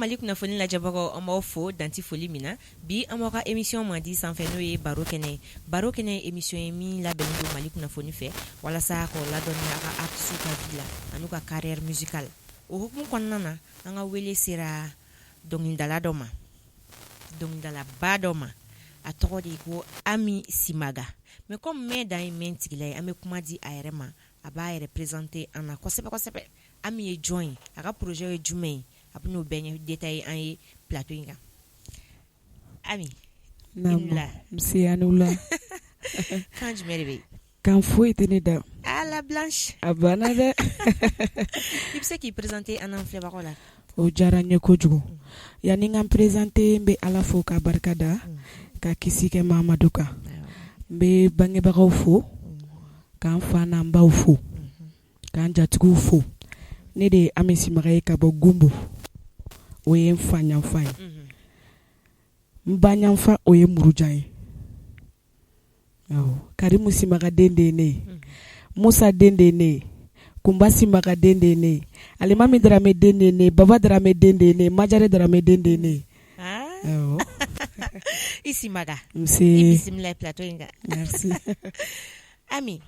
Mali kunnafoni lajɛbagaw, an b'aw fo dan tɛ foli min na. Bi, an b'aw ka émission mandi sanfɛ, n'o ye Baro kɛnɛ ye. Baro kɛnɛ ye émission ye min labɛnnen don Mali kunnafoni fɛ walasa k'aw ladɔnniya a ka artistes ka vie la an'u ka carrière musicale. O hukumu kɔnɔna na, an ka wele sera dɔnkilidala dɔ ma, dɔnkilidalaba dɔ ma. A tɔgɔ de ye ko Ami Simaga. Mais comme mɛn dan ye mɛn tigila ye, an bɛ kuma di a yɛrɛ ma, a b'a yɛrɛ présenter an na kosɛbɛ kosɛbɛ. Ami ye jɔn ye? A ka projet ye jumɛn ye? A bɛn'o bɛɛ détailler an ye plateau in kan. Ami, i ni wula. Nse, a ni wula. Kan jumɛn de bɛ yen? Kan foyi tɛ ne da. Ah, la blanche. A banna dɛ. I bɛ se k'i présenter an n'an filɛbagaw la? O diyara n ye kojugu. Yanni n ka n présenter, n bɛ Ala fo k'a barika da, ka kisi kɛ Mamadu kan. N bɛ bangebagaw fo, k'an fa n'an baw fo, k'an jatigiw fo. Ne de ye Ami Simaga ye ka bɔ Gunbo. O ye n fa ɲanfan ye. N ba ɲanfan, o ye Murujan ye. Karimu Simaga den de ye ne ye, Musa den de ye ne ye, Kunba Simaga den de ye ne ye, Alimami Darame den de ye ne ye, Baba Darame den de ye ne ye, Majare Darame den de ye ne ye. I Simaga. Nse. I bisimila plateau in kan. Merci. Ami,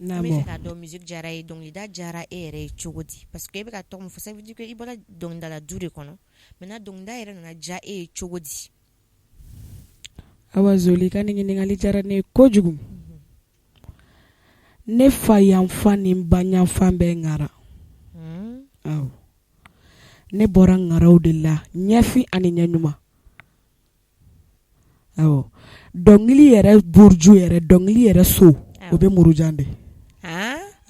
an bɛ fɛ k'a dɔn, musique diyara e ye, dɔnkilida diyara e yɛrɛ ye cogo di? Parce que e bɛ ka tɔgɔ min fɔ, ça veut dire que i bɔra dɔnkilidala du de kɔnɔ. Maintenant, dɔnkilida yɛrɛ nana diya e ye cogo di? Awa Zoli, ka nin ɲininkali diyara ne ye kojugu. Ne fa yanfan ni ba yanfan bɛɛ ŋara. Awɔ, ne bɔra ŋaraw de la, ɲɛfin ani ɲɛ ɲuman. Awɔ, dɔnkili yɛrɛ buruju yɛrɛ, dɔnkili yɛrɛ so, o bɛ Murujan de.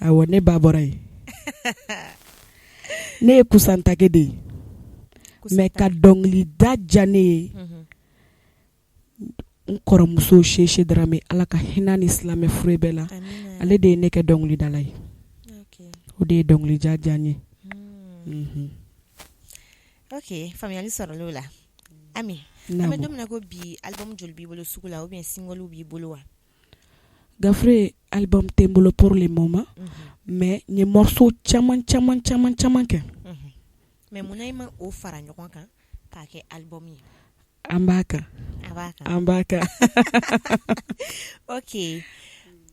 Awɔ, ne ba bɔra yen. Ne ye kusantake de ye, mais ka dɔnkilida diya ne ye, n kɔrɔmuso Sese Darame, Ala ka hinɛ ni silamɛ fure bɛɛ la, ale de ye ne kɛ dɔnkilidala ye. O de ye dɔnkilida diya n ye. Ok, faamuyali sɔrɔla o la. Ami, an bɛ don min na ko bi, album joli b'i bolo sugu la ou bien single b'i bolo wa? Gafure, album tɛ n bolo pour le moment, mais n ye morceau caman caman caman caman kɛ. Mais munna i ma o fara ɲɔgɔn kan k'a kɛ album ye? An b'a kan. A b'a kan. An b'a kan. Ok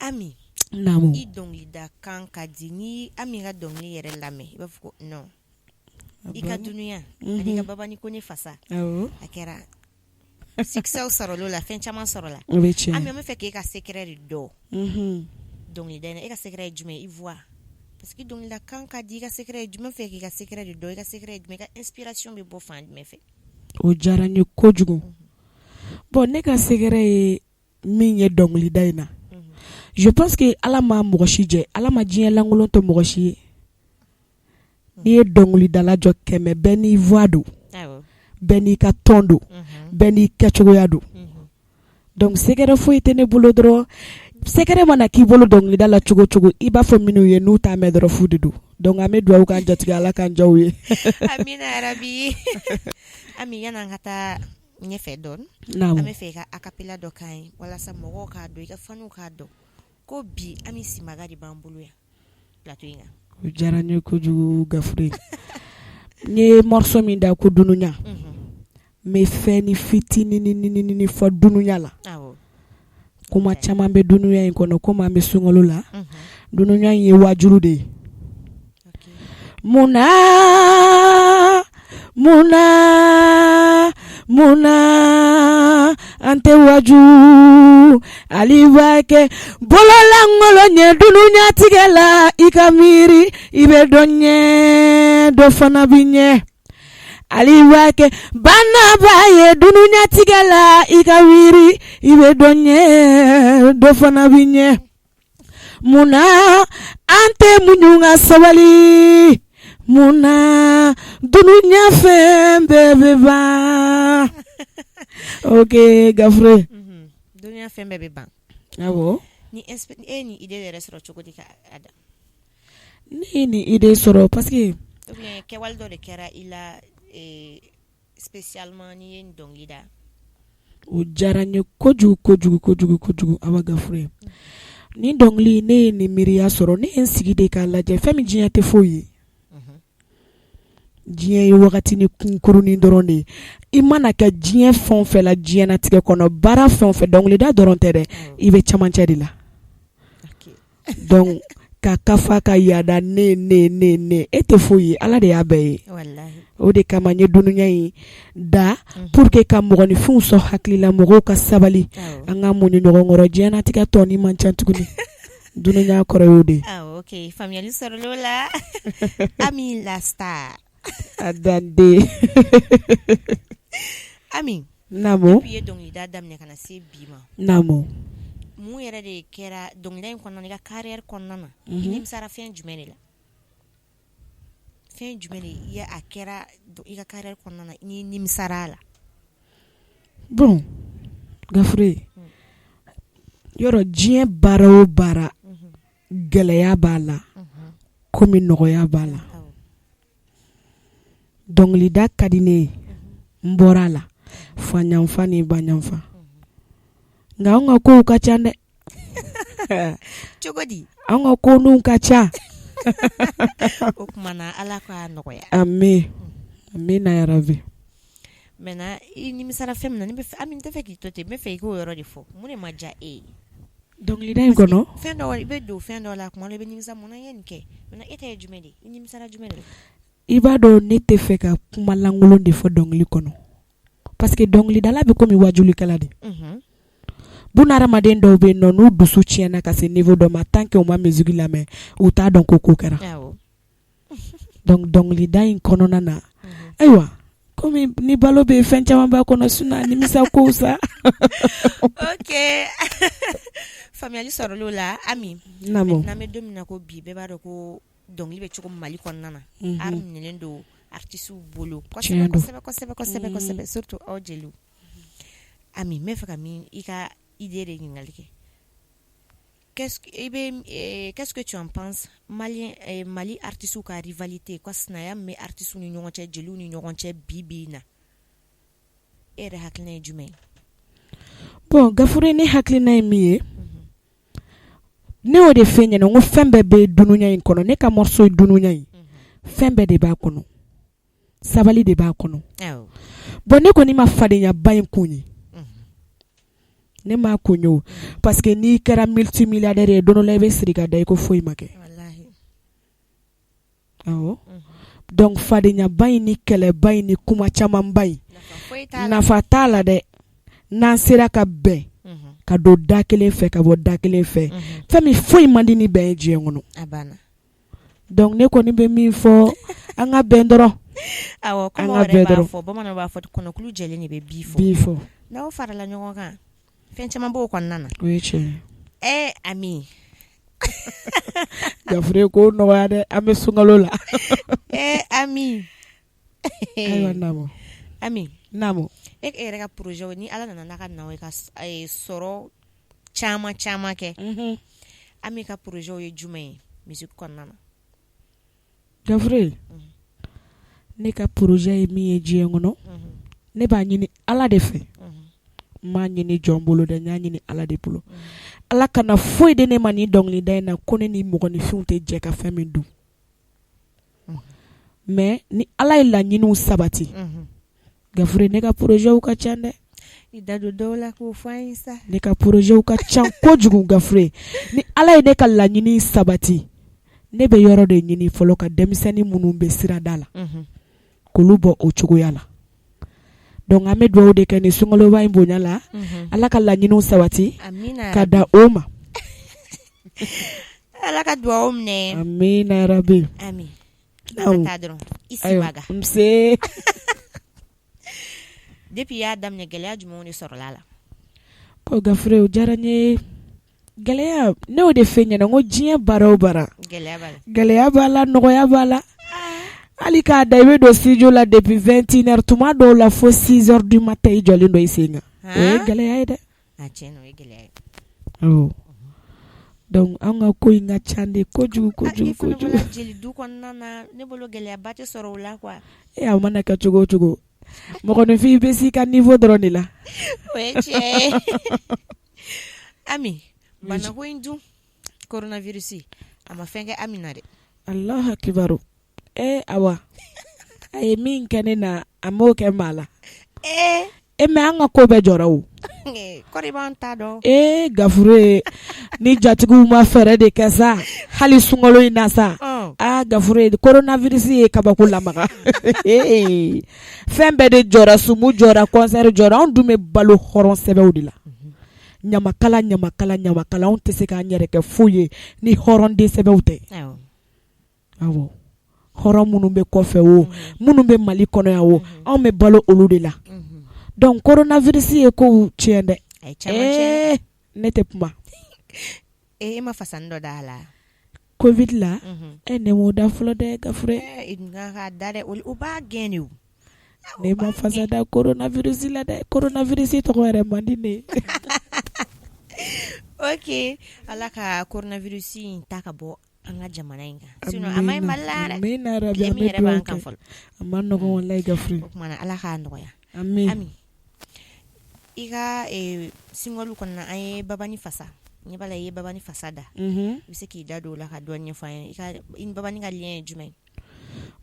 Ami. Naamu. I dɔnkilida kan ka di. Ni Ami ka dɔnkili yɛrɛ lamɛn, i b'a fɔ ko non, i ka dunuya ani ka Babani Kone fasa, a kɛra succès sɔrɔla o la, fɛn caman sɔrɔla. O bɛ tiɲɛ. Ami, an bɛ fɛ k'e ka secret de dɔn dɔnkilida in na. E ka secret ye jumɛn ye? I voix, parce que dɔnkilida kan ka di. I ka secret ye jumɛn? Fɛ k'i ka secret de dɔn. I ka secret ye jumɛn? I ka inspiration bɛ bɔ fan jumɛn fɛ? O diyara n ye kojugu. Bon, ne ka secret ye min ye dɔnkilida in na, je pense que Ala ma mɔgɔ si jɛ, Ala ma diɲɛ lankolon to mɔgɔ si ye. N'i ye dɔnkilidala jɔ 100, bɛɛ n'i voix don, bɛɛ n'i ka ton don, bɛɛ n'i kɛcogoya don. Donc secret foyi tɛ ne bolo dɔrɔn. Secret mana k'i bolo dɔnkilida la cogo cogo, i b'a fɔ minnu ye, n'u t'a mɛn dɔrɔn, fu de don. Donc an bɛ dugawu k'an jatigi, Ala k'an diya u ye. Amina yarabi. Ami, yan'an ka taa ɲɛfɛ dɔɔni, an bɛ fɛ i ka acapella dɔ k'an ye walasa mɔgɔw k'a dɔn, i ka faniw k'a dɔn ko bi Ami Simaga de b'an bolo yan plateau in kan. O diyara n ye kojugu Gafure. N ye morceau min da ko dunuya, n bɛ fɛn ni fitinin fɔ dunuya la. Kuma caman bɛ dunuya in kɔnɔ, komi an bɛ sunkalo la. Dunuya in ye wajulu de ye. Munna, munna, munna an tɛ waju? Ali b'a kɛ bololankolon ɲɛ dunuyatigɛ la. I ka miiri, i bɛ dɔ ɲɛ, dɔ fana bɛ ɲɛ. Ali b'a kɛ banaba ye dunuyatigɛ la. I ka miiri, i bɛ dɔ ɲɛ, dɔ fana bɛ ɲɛ. Munna an tɛ muɲu ka sabali? Munna dunuya fɛn bɛɛ bɛ ban? Ok Gafure. Dunuya fɛn bɛɛ bɛ ban. Awɔ. Ni e ye nin idée yɛrɛ sɔrɔ cogo di ka a da? Ne ye nin idée sɔrɔ parce que Ou bien kɛwale dɔ de kɛra i la spécialement n'i ye nin dɔnkili da? O diyara n ye kojugu kojugu kojugu kojugu, Awa Gafure. Nin dɔnkili, ne ye nin miiriya sɔrɔ, ne ye n sigi de k'a lajɛ, fɛn min diɲɛ tɛ foyi ye. Diɲɛ ye wagati ni kunkurunin dɔrɔn de ye i mana kɛ diɲɛ fɛn o fɛn la diɲɛnatigɛ kɔnɔ baara fɛn o fɛn dɔnkilida dɔrɔn tɛ dɛ i bɛ cɛmancɛ de la donc ka kafa ka yaada ne ne ne ne e tɛ foyi ye Ala de y'a bɛɛ ye o de kama n ye dununya in da pour que ka mɔgɔninfinw sɔn hakili la mɔgɔw ka sabali an ka muɲu ɲɔgɔn kɔrɔ diɲɛnatigɛ tɔnin man ca tuguni dununya kɔrɔ y'o de ye ok faamuyali sɔrɔla o la Ami la star a danden Ami naamu depuis i ye dɔnkilida daminɛ ka na se bi ma naamu mun yɛrɛ de kɛra dɔnkilida in kɔnɔna na i ka carrière kɔnɔna na i nimisara fɛn jumɛn de la fɛn jumɛn de i a kɛra i ka carrière kɔnɔna na n'i nimisara a la bon Gafure yɔrɔ diɲɛ baara o baara gɛlɛya b'a la komi nɔgɔya b'a la dɔnkilida ka di ne ye n bɔra a la fa ɲanfan ni ba ɲanfan nka an ka kow ka ca dɛ cogo di an ka ko ninnu ka ca o tuma na Ala k'a nɔgɔya ami amina yarabi maintenant i nimisara fɛn min na Ami n tɛ fɛ k'i to ten n bɛ fɛ i k'o yɔrɔ de fɔ mun de ma diya e ye dɔnkilida in kɔnɔ fɛn dɔ i bɛ don fɛn dɔ la tuma dɔ i bɛ nimisa mun na n ye nin kɛ maintenant e ta ye jumɛn de ye i nimisara jumɛn de la i b'a dɔn ne tɛ fɛ ka kuma lankolon de fɔ dɔnkili kɔnɔ parce que dɔnkilidala bɛ komi wajulikɛla de bunahadamaden dɔw bɛ yen nɔ n'u dusu tiɲɛna ka se niveau dɔ ma tant que u ma musique lamɛn u t'a dɔn ko ko kɛra donc dɔnkilida in kɔnɔna na ayiwa komi ni balo bɛ fɛn caman b'a kɔnɔ sinon nimisa ko sa ok faamuyali sɔrɔla o la Ami naamu n'an bɛ don min na ko bi bɛɛ b'a dɔn ko dɔnkili bɛ cogo min Mali kɔnɔna na art minɛlen don artistes bolo kosɛbɛ kosɛbɛ kosɛbɛ kosɛbɛ kosɛbɛ surtout aw jeliw Ami n bɛ fɛ ka min i ka idée de ɲininkali kɛ qu'est-ce que tu en penses malien Mali artistes ka rivalité ka sinaya min bɛ artistes ni ɲɔgɔn cɛ jeliw ni ɲɔgɔn cɛ bi bi in na e yɛrɛ hakilina ye jumɛn ye bon Gafure ne hakilina ye min ye ne y'o de f'e ɲɛna n ko fɛn bɛɛ bɛ dunuya in kɔnɔ ne ka morceau ye dunuya in fɛn bɛɛ de b'a kɔnɔ sabali de b'a kɔnɔ bon ne kɔni ma fadenyaba in kun ye ne m'a kun ye o parce que n'i kɛra multimilliardaire ye don dɔ la i bɛ siri ka da i ko foyi ma kɛ awɔ donc fadenyaba in ni kɛlɛba in ni kuma camanba in nafa t'a la dɛ n'an sera ka bɛn ka don da kelen fɛ ka bɔ da kelen fɛ fɛn min foyi man di ni bɛn ye diɲɛ kɔnɔ donc ne kɔni bɛ min fɔ an ka bɛn dɔrɔn awɔ an ka bɛn dɔrɔn fɔ bamananw b'a fɔ kɔnɔkulu jɛlen de bɛ bi fɔ bi fɔ n'aw farala ɲɔgɔn kan fɛn caman b'o kɔnɔna na o ye tiɲɛ ye ɛ Ami Gafure ko nɔgɔya dɛ an bɛ sunkalo la ɛ Ami ayiwa naamu Ami naamu e yɛrɛ ka projet ni Ala nana n'a ka na ye ka sɔrɔ caman caman kɛ Ami ka projet ye jumɛn ye musique kɔnɔna na Gafure ne ka projet ye min ye diɲɛ kɔnɔ ne b'a ɲini Ala de fɛ n m'a ɲini jɔn bolo dɛ n y'a ɲini Ala de bolo Ala kana foyi di ne ma ni dɔnkilida in na ko ne ni mɔgɔninfinw tɛ jɛ ka fɛn min dun mais ni Ala ye laɲiniw sabati Gafure ne ka projetw ka ca dɛ i da don dɔw la k'o fɔ an ye sa ne ka projetw ka ca kojugu Gafure ni Ala ye ne ka laɲini sabati ne bɛ yɔrɔ de ɲini fɔlɔ ka denmisɛnnin minnu bɛ sirada la k'olu bɔ o cogoya la donc an bɛ dugawu de kɛ ni sunkaloba in bonya la Ala ka laɲiniw sabati ka da o ma Ala ka dugawu minɛ amina yarabi ami an ka taa dɔrɔn i Sibaga nse depuis i y'a daminɛ gɛlɛya jumɛnw de sɔrɔla a la bon Gafure o diyara n ye gɛlɛya ne y'o de f'e ɲɛna n ko diɲɛ baara o baara gɛlɛya b'a la nɔgɔya b'a la hali k'a da i bɛ don studio la depuis 21 heures tuma dɔw la fo 6 heures du matin i jɔlen don i sen kan o ye gɛlɛya ye dɛ a tiɲɛ na o ye gɛlɛya ye awɔ donc an ka ko in ka ca de kojugu kojugu kojugu jeli du kɔnɔna na ne bolo gɛlɛyaba tɛ sɔrɔ o la quoi e a mana kɛ cogo o cogo mɔgɔninfin i bɛ s'i ka niveau dɔrɔn de la o ye tiɲɛ ye Ami banako in dun coronavirus a ma fɛn kɛ Ami na dɛ Alahu akibaru ee Awa A ye min kɛ ne na, a m'o kɛ maa la. E mais an ka ko bɛɛ jɔra o. Kɔri b'an ta dɔn. Ee Gafure ye ni jatigiw ma fɛɛrɛ de kɛ sa hali sunkalo in na sa aa Gafure coronavirus ye kabako lamaga fɛn bɛɛ de jɔra, sumu jɔra, concert jɔra, anw dun bɛ balo hɔrɔn sɛbɛw de la. Ɲamakala ɲamakala ɲamakala, anw tɛ se k'an yɛrɛ kɛ foyi ye ni hɔrɔnden sɛbɛw tɛ. Awɔ, hɔrɔn minnu bɛ kɔfɛ o, minnu bɛ Mali kɔnɔ yan o, anw bɛ balo olu de la. Donc coronavirus ye kow tiɲɛ dɛ. A ye caman tiɲɛ. Ee ne tɛ kuma. E ma fasani dɔ da a la? Covid la? E ne m'o da fɔlɔ dɛ Gafure. I dun kan k'a da dɛ, o b'a gɛn de o. Ne ma fasa da coronavirus la dɛ, coronavirus tɔgɔ yɛrɛ man di ne ye. Ok Ala ka coronavirus in ta ka bɔ an ka jamana in kan, sinon a man ɲi Mali la yan dɛ, amina yarabi, tile min yɛrɛ b'an kan fɔlɔ, a man nɔgɔn walayi Gafure, o tuma na Ala k'a nɔgɔya, ami, Ami i ka single kɔnɔna an ye Babani Fasa ɲɛ b'a la i ye Babani Fasa da, unhun, i bɛ se k'i da don o la ka dɔɔni ɲɛfɔ an ye i ka i ni Babani ka lien ye jumɛn ye?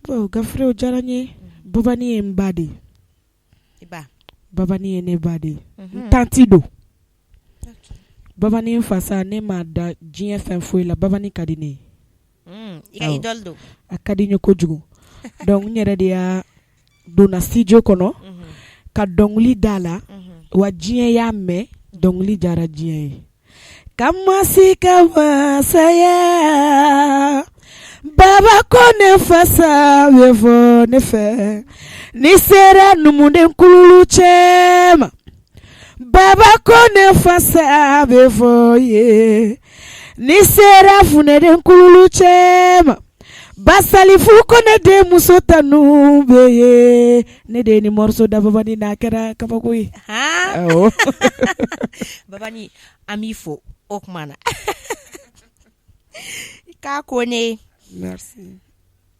Bon Gafure o diyara n ye, Babani ye n ba de ye, i ba, Babani ye ne ba de ye, n tanti don. Babani fasa ne m'a da diɲɛ fɛn foyi la, Babani ka di ne ye, i ka idole don, a ka di n ye kojugu donc n yɛrɛ de y'a donna studio kɔnɔ ka dɔnkili da la wa diɲɛ y'a mɛn, dɔnkili diyara diɲɛ ye. Ka masi ka masaya Baba ko ne fasa bɛ fɔ ne fɛ ni sera numuden kululu cɛma Baba ko ne fasa bɛ fɔ ye ni sera funɛden kululu cɛma Basalifu ko ne denmuso tanu bɛ ye ne de ye nin morceau da Babani na a kɛra kabako ye. Awɔ. Babani an b'i fo o tuma na k'a ko ne Merci.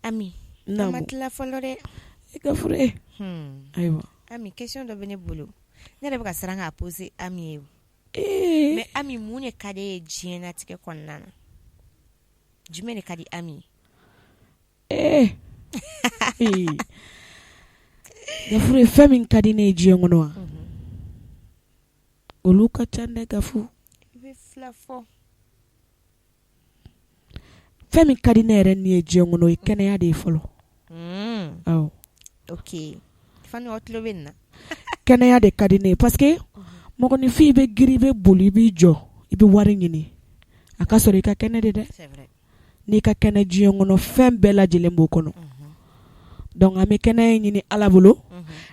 Ami an ma tila fɔlɔ dɛ. I ka furu e. Ayiwa. Ami question dɔ bɛ ne bolo ne yɛrɛ bɛ ka siran k'a poser Ami ye. Mais Ami mun de ka di e ye diɲɛlatigɛ kɔnɔna na? Jumɛn de ka di Ami ye? Ee Gafure fɛn min ka di ne ye diɲɛ kɔnɔ wa? Olu ka ca dɛ Gafu. I bɛ fila fɔ. Fɛn min ka di ne yɛrɛ ni ye diɲɛ kɔnɔ o ye kɛnɛya de ye fɔlɔ. Awɔ. Ok Fani aw tulo bɛ nin na. Kɛnɛya de ka di ne ye parce que mɔgɔninfin i bɛ girin i bɛ boli i b'i jɔ i bɛ wari ɲini a ka sɔrɔ i ka kɛnɛ de dɛ. C'est vrai. N'i ka kɛnɛ diɲɛ kɔnɔ fɛn bɛɛ lajɛlen b'o kɔnɔ. Donc an bɛ kɛnɛya ɲini Ala bolo.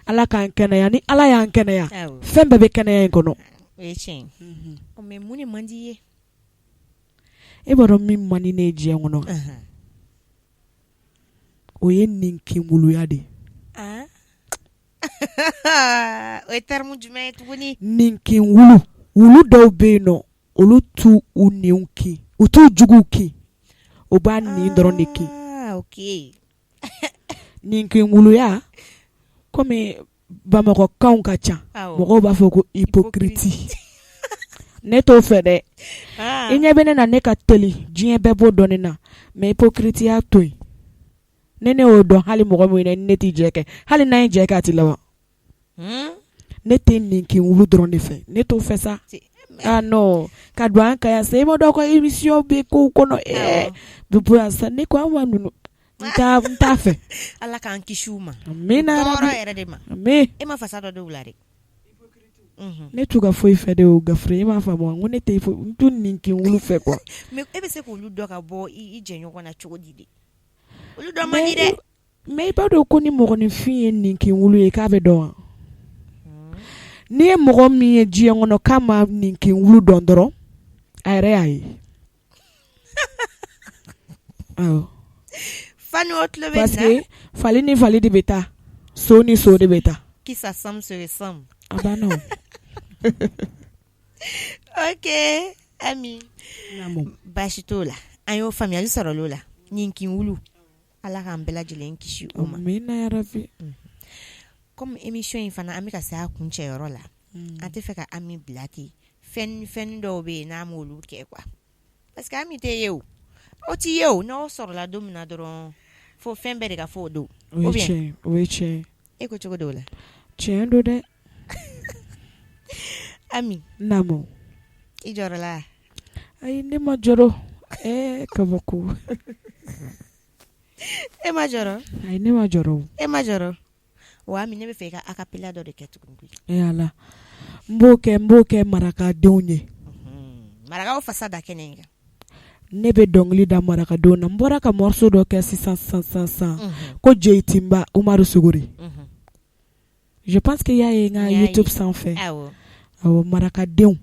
Ala k'an kɛnɛya ni Ala y'an kɛnɛya. Awɔ. Fɛn bɛɛ bɛ kɛnɛya in kɔnɔ. O ye tiɲɛ ye. Mais mun de man di i ye? E b'a dɔn min man di ne ye diɲɛ kɔnɔ? O ye ninkinwuluya de ye. O ye terme jumɛn ye tuguni? Ninkinwulu, wulu dɔw bɛ yen nɔ olu t'u u ninw kin, u t'u juguw kin, u b'a nin dɔrɔn de kin. Ah ok Ninkinwuluya comme bamakɔkanw ka ca, awɔ, mɔgɔw b'a fɔ ko hypocrite ne t'o fɛ dɛ, i ɲɛ bɛ ne na ne ka teli diɲɛ bɛɛ b'o dɔn ne na mais hypocrite ya to yen ne ne y'o dɔn hali mɔgɔ min na ne tɛ jɛ kɛ hali n'an ye jɛ kɛ a tɛ laban ne tɛ ninkinwulu dɔrɔn de fɛ ne t'o fɛ sa ah non ka don an kan yan sa i ma dɔn ka émission bɛ kow kɔnɔ ɛɛ bɛ bɔ yan sa ne ko an ma ninnu n t'a fɛ Ala k'an kisi u ma amina tɔɔrɔ yɛrɛ de ma amin e ma fasa dɔ d'u la dɛ ne t'u ka foyi fɛ de o Gafure e m'a faamu wa n ko ne tɛ n t'u ninkinwulu fɛ quoi mais e bɛ se k'olu dɔn ka bɔ i jɛɲɔgɔn na cogo di de olu dɔn man di dɛ mais i b'a dɔn ko ni mɔgɔninfin ye ninkinwulu ye k'a bɛ dɔn wa n'i ye mɔgɔ min ye diɲɛ kɔnɔ k'a ma ninkinwulu dɔn dɔrɔn a yɛrɛ y'a ye awɔ Fani o tulo bɛ parce que fali ni fali de bɛ taa so ni so de bɛ taa qui s'assemble se ressemble a banna o ok Ami baasi t'o la an y'o faamuyali sɔrɔ o la ninkinwulu Ala k'an bɛɛ lajɛlen kisi o ma amina yarabi comme émission in fana an bɛ ka se a kuncɛyɔrɔ la an tɛ fɛ ka Ami bila ten fɛn fɛn dɔw bɛ yen n'an m'olu kɛ quoi parce que Ami tɛ ye o o tɛ ye o n'aw sɔrɔla don min na dɔrɔn fo fɛn bɛɛ de ka fɔ o don O ye tiɲɛ ye, o ye tiɲɛ ye. E ko cogo di o la? Tiɲɛ don dɛ. Ami. Naamu. I jɔrɔla wa? Ayi ne ma jɔrɔ ɛɛ kabako. E ma jɔrɔ? Ayi ne ma jɔrɔ o. E ma jɔrɔ? Wa Ami ne bɛ fɛ i ka acapella dɔ de kɛ tuguni koyi. Ee Ala n b'o kɛ n b'o kɛ marakadenw ye. Unhun, marakaw fasa da kɛnɛ in kan. Ne bɛ dɔnkili da marakadenw na n bɔra ka morceau dɔ kɛ sisan sisan sisan Unhun, ko Jeyitinba Umaru Suguri. Unhun. Je pense que i y'a ye n ka YouTube sanfɛ. Awɔ. Awɔ marakadenw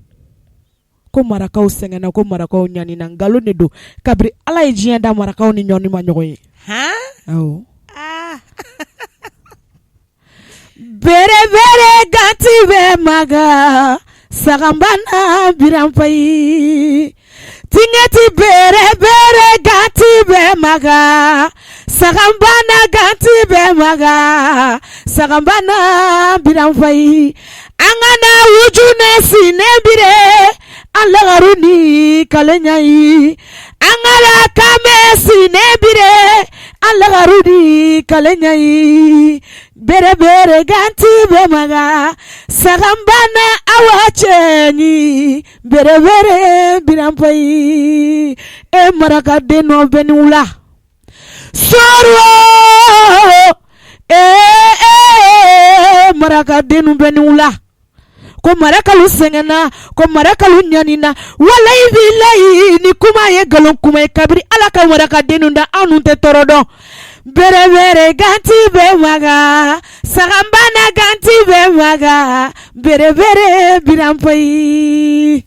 ko marakaw sɛgɛnna ko marakaw ɲanina nkalon de don kabiri Ala ye diɲɛ da marakaw ni ɲani ma ɲɔgɔn ye. Han! Awɔ. Aa Bere bere ganti bɛ maga saganbana biranpayi tingɛti bere bere ganti bɛ maga saganbana ganti bɛ maga saganbana biranpayi an ka na wujune sinɛ bire an lagaru ni kalenya ye an ka la kanbɛ sinɛ bire an lagaru ni kalenya ye bere bere ganti bɛ maga saganbana awa cɛɲi bere bere biranpayi e marakaden nɔ bɛ ni wula soro ee marakaden bɛ ni wula ko marakalu sɛgɛnna ko marakalu ɲanina walayi bilayi ni kuma ye nkalon kuma ye kabiri ala ka marakaden da anw tɛ tɔɔrɔ dɔn bere bere ganti bɛ maga saganbana ganti bɛ maga bere bere biranpayi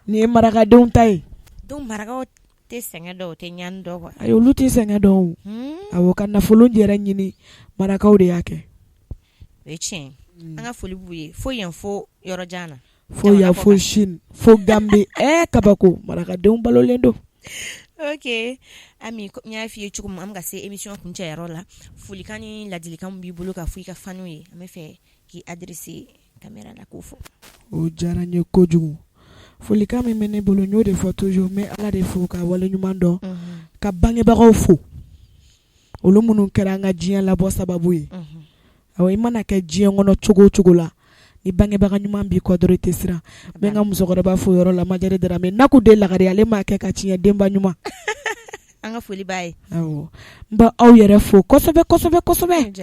nin ye marakadenw ta ye. Donc marakaw tɛ sɛgɛn dɔn u tɛ ɲani dɔn quoi. Ayi olu tɛ sɛgɛn dɔn o. Awɔ ka nafolo yɛrɛ ɲini marakaw de y'a kɛ. O ye tiɲɛ ye an ka foli b'u ye fo yan fo yɔrɔ jan na. Fo yan fo Chine fo Gambie ɛɛ kabako marakadenw balolen don. Ok Ami n y'a f'i ye cogo min an bɛ ka se émission kuncɛyɔrɔ la folikan ni ladilikan min b'i bolo ka fɔ i ka fanw ye an bɛ fɛ k'i adresser caméra la k'o fɔ. O diyara n ye kojugu folikan min bɛ ne bolo n y'o de fɔ toujours n bɛ Ala de fo ka waleɲuman dɔn ka bangebagaw fo olu minnu kɛra an ka diɲɛ labɔ sababu ye awɔ i mana kɛ diɲɛ kɔnɔ cogo o cogo la ni bangebaga ɲuman b'i kɔ dɔrɔn i tɛ siran n bɛ n ka musokɔrɔba fo yɔrɔ la Majɛri Darame Naku den lagare ale m'a kɛ ka tiɲɛ denba ɲuman an ka foli b'a ye awɔ n bɛ aw yɛrɛ fo kosɛbɛ kosɛbɛ kosɛbɛ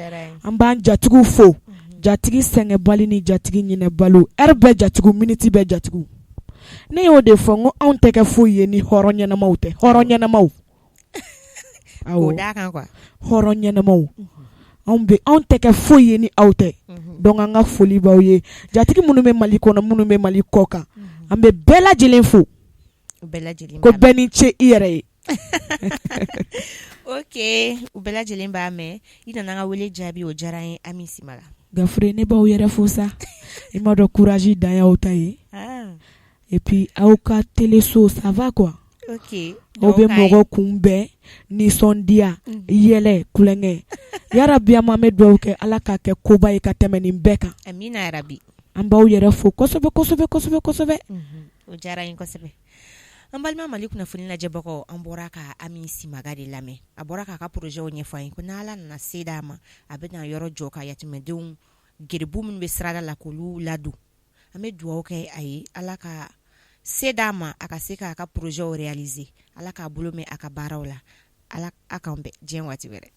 an b'an jatigiw fo jatigi sɛgɛnbali ni jatigi ɲinɛbali heure bɛɛ jatigiw minute bɛɛ jatigiw ne y'o de fɔ n ko anw tɛ kɛ foyi ye ni hɔrɔn ɲɛnamaw tɛ hɔrɔn ɲɛnamaw awɔ d'a kan quoi hɔrɔn ɲɛnamaw anw bɛ anw tɛ kɛ foyi ye ni aw tɛ donc an ka foli b'aw ye jatigi minnu bɛ Mali kɔnɔ minnu bɛ Mali kɔ kan an bɛ bɛɛ lajɛlen fo ko bɛɛ ni ce i yɛrɛ ye ok u bɛɛ lajɛlen b'a mɛn i nana an ka wele jaabi o diyara n ye Ami Simaga Gafure ne b'aw yɛrɛ fo sa i m'a dɔn courage dan y'aw ta ye et puis aw ka téléso ça va quoi ok aw bɛ mɔgɔ kunbɛn nisɔndiya yɛlɛ tulonkɛ yarabi an bɛ dugawu kɛ Ala k'a kɛ koba ye ka tɛmɛ nin bɛɛ kan amina yarabi an b'aw yɛrɛ fo kosɛbɛ kosɛbɛ kosɛbɛ kosɛbɛ o diyara n ye kosɛbɛ an balima Mali kunnafoni lajɛbagaw an bɔra ka Ami Simaga de lamɛn a bɔra k'a ka projetw ɲɛfɔ an ye ko n'Ala nana se d'a ma a bɛna yɔrɔ jɔ ka yatimɛdenw geribu minnu bɛ sirada la k'olu ladon an bɛ dugawu kɛ a ye Ala ka se d'a ma a ka se k'a ka projetw réaliser Ala k'a bolo mɛn a ka baaraw la Ala k'an bɛn diɲɛ waati wɛrɛ.